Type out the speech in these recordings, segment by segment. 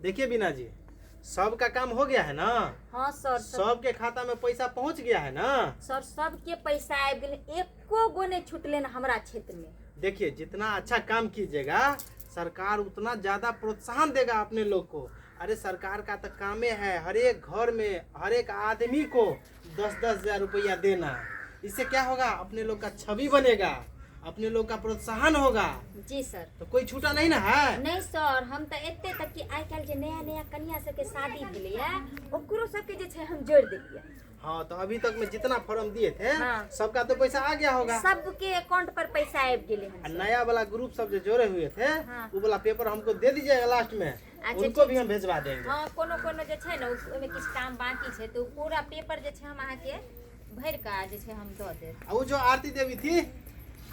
देखिए बीना जी, सबका काम हो गया है ना? हाँ सर, सब सबके खाता में पैसा पहुंच गया है ना? सर, सबके पैसा आबि गेलै, एको गो नहि छुटलै हमरा क्षेत्र में। देखिए, जितना अच्छा काम कीजिएगा सरकार उतना ज्यादा प्रोत्साहन देगा अपने लोग को। अरे सरकार का तो कामे है हर एक घर में हर एक आदमी को 10-10 हजार रुपया देना। इससे क्या होगा, अपने लोग का छवि बनेगा, अपने लोग का प्रोत्साहन होगा। जी सर। तो कोई छूटा नहीं ना है? नहीं सर, हम तो एते तक कि आइ काल्हि जे नया नया कनिया सबके शादी भेलैया ओकरो सबके जे छै हम जोड़ि देलियै। हाँ, तो अभी तक में जितना फॉर्म दिए थे हाँ। सबका तो पैसा आ गया होगा। सबके अकाउंट पर पैसा आबि गेलै हन। आ नया वाला ग्रुप सब जो जोड़े हुए थे हाँ। वो वाला पेपर हमको दे दीजिएगा लास्ट में, अच्छा, उनको ठीक भी हम भेजवा देंगे। हाँ, कोनो कोनो जे छै ने ओहिमे किछु काम बाकी छै तऽ ओ पूरा पेपर जे छै हम अहाँके भरि कऽ जे छै हम दऽ देब। आ वो जो आरती देवी थी,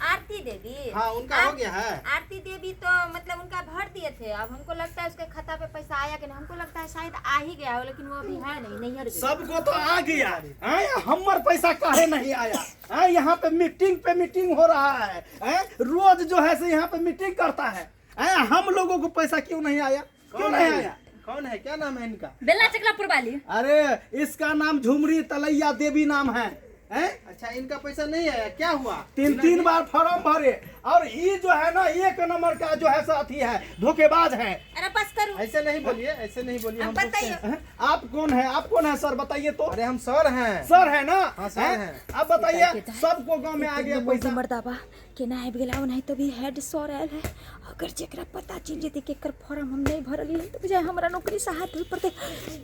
आरती देवी, हाँ, उनका हो गया है। आरती देवी तो मतलब उनका भर दिए थे। अब हमको लगता है उसके खाता पे पैसा आया कि नहीं, हमको लगता है शायद आ ही गया हो, लेकिन वो अभी है नहीं, नैहर गई। सबको तो आ गया हैं, हमर पैसा काहे नहीं आया हैं? यहाँ पे मीटिंग हो रहा है हैं? रोज जो है से यहाँ पे मीटिंग करता है हैं? हम लोगों को पैसा क्यों नहीं आया, क्यों कौन नहीं है? आया? कौन है, क्या नाम है इनका? बेला चकलापुर वाली। अरे इसका नाम झुमरी तलैया देवी नाम है, हैं? अच्छा, इनका पैसा नहीं आया, क्या हुआ? 3-3 बार फॉर्म भरे और ये जो है ना एक नंबर का जो है साथी है, धोखेबाज है। अरे बस करू, ऐसे नहीं बोलिए, ऐसे नहीं बोलिए, हम अब पूछते बताइए। हैं। हैं? आप कौन है, आप कौन है सर, बताइए तो। अरे हम सर हैं। सर है ना? हाँ, सर हैं? हैं। आप बताइए, सबको गांव में आ गया पैसा। मर्दाबा केना आबि गेला, ओनाहितो भी हेड सर आयल है। अगर जेकरा पता चलि जेतै कि एकर फॉर्म हम नहि भरलियै तऽ बुझाइ हमरा नौकरीसँ हाथ धोइ पड़तै।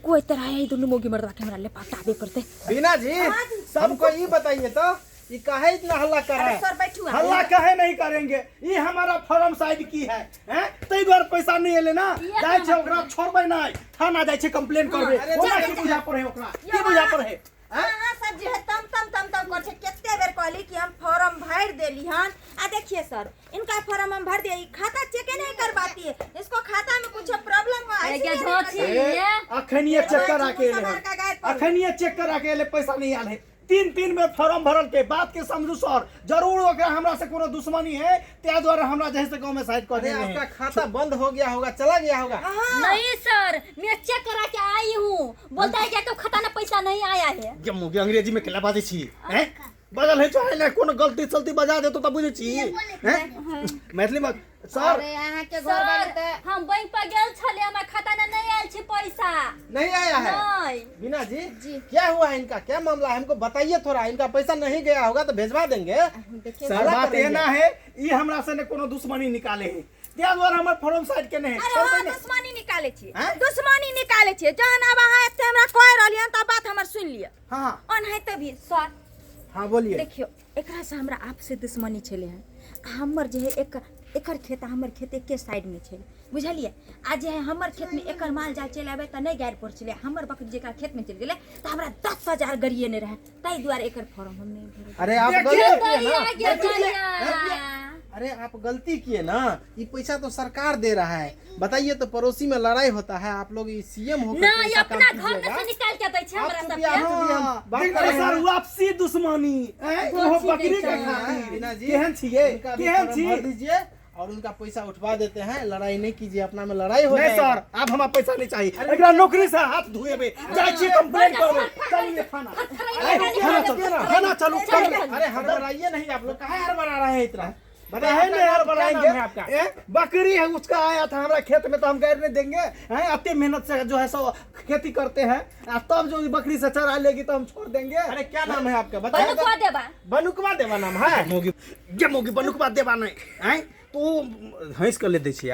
कोइ तरह एहि दुनू मौगी मर्दबाके हमरा लेपटाबे पड़तै। बीना जी, सबको ये बताइए तो ये काहे इतना हल्ला कर रहा है? सर बैठू अहाँ। हल्ला काहे नहीं करेंगे, ये हमारा फॉर्म साइड की है, हैं? तै दुआरे पैसा नहीं एले ना, जाइ छै ओकरा छोड़बै नहि, थाना जाइ छै कंप्लेन करबै। अरे ओकरा जा, की बुझा पड़े, ओकरा की बुझा पड़े? अहाँ सब जे है तम तम तम तम कर छै। कते बेर कहली कि हम फॉर्म भरि देली हन। आ देखिए सर, इनका फॉर्म हम भर दिए, ई खाता चेके नहीं करवाती है, इसको खाता में कुछ प्रॉब्लम हुआ, अरे इसीलिए क्या नहीं धोती करती। है? अखन ये चेक करा के एले हन, का गाय पर। अखन ये चेक करा के एले, पैसा नहीं आयल है। 3-3 बेर फॉर्म भरल के बात के समझू सर, जरूर ओकरा हमरा से कोनो दुश्मनी है, त्या द्वारा हमरा जैसे गांव में साइड कर अरे देने आपका हैं। खाता बंद हो गया होगा, चला गया होगा। नहीं सर, मैं चेक करा के आई हूँ, बोलता है कि आपका खाता में पैसा नहीं आया है। गे मुगे अंग्रेजी में केला बाजै छी हैं? बजल है चाहे ना, कोनो गलती सलती बजा देतो त बुझै छी हैं? मैथिली में सर। अरे अहाँ के घर वाले सर, तऽ हम बैंक पर गेल छलियै, हमरा खाता में नहीं आयल छै पैसा। नहीं आया है? नहीं। बीना जी, जी। क्या हुआ है इनका, क्या मामला है, हमको बताइए थोड़ा। इनका पैसा नहीं गया होगा तो भेजवा देंगे। देखिए सर, हल्ला बात करेंगे। एना है, ई हमरा से ने कोनो दुश्मनी निकाले है, त्या द्वारा हमर फॉर्म साइड के नहीं है। अरे छोड़बै हाँ, नहि। दुश्मनी निकाले छियै, हैं? दुश्मनी निकाले छियै। जहन अब अहाँ एते हमरा कहि रहलियै हन तऽ बात हमर सुनि लिअ। हाँ। ओनाहिते भी सर। हाँ बोलिए। देखियौ, एकरा से हमरा आपसे दुश्मनी छलै हन। हमर जे है एक एकर खेत आ हमर खेत एके साइडमे छै, बुझलियै? आ जे है हमर खेतमे एकर माल जाल चलि आबै तऽ नहि गारि पड़ै छलै। हमर बकरी जेकरा खेतमे चलि गेलै तऽ हमरा 10,000 गरिए नहि रहै, ताहि दुआरे एकर फॉर्म हम नहि भरलियै। अरे आप देखिए, गलती किए ना, गरिया गया, अरे आप गलती किए ना, ये पैसा तो सरकार दे रहा है। बताइए तो पड़ोसी में लड़ाई होता है, आप लोग ये सीएम होकर नहीं ऐसा काम अपना घर में कीजिएगा। से निकाल के दै छै आप हमरा चुप सबके। आप चुप, हम बात देखिए कर रहे सर, हैं। वापसी दुश्मनी हैं? ओहो बकरी के खातिर। बीना जी, केहन छियै, उनका भी केहन फॉर्म छी? भर दीजिए और उनका पैसा उठवा देते हैं। लड़ाई नहीं कीजिए, अपना में लड़ाई हो नहीं जाएगा। सर, आप हमारा पैसा नहीं चाहिए, एकरा नौकरी से हाथ धोएबे, जाइ छी कंप्लेन करबे। चलिए थाना, अरे, थाना चलू, थाना चलू। अरे हड़बड़ाइए नहीं, आप लोग काहे हड़बड़ा रहे हैं इतना? बताए बताइए नहीं आपका यार नाम- क्या नाम बनाएंगे है आपका? ए, बकरी है उसका आया था हमारा खेत में तो हम गैर नहीं देंगे हैं? अति मेहनत से जो है सो खेती करते हैं, आ तब जो बकरी से चरा लेगी तो हम छोड़ देंगे। अरे क्या नाम है आपका बताइए। बनुकवा देबा। बनुकवा देवा नाम है। मोगी गे मोगी बनुकवा देवा नहीं हैं? तो हंस कर ले दै छी यार।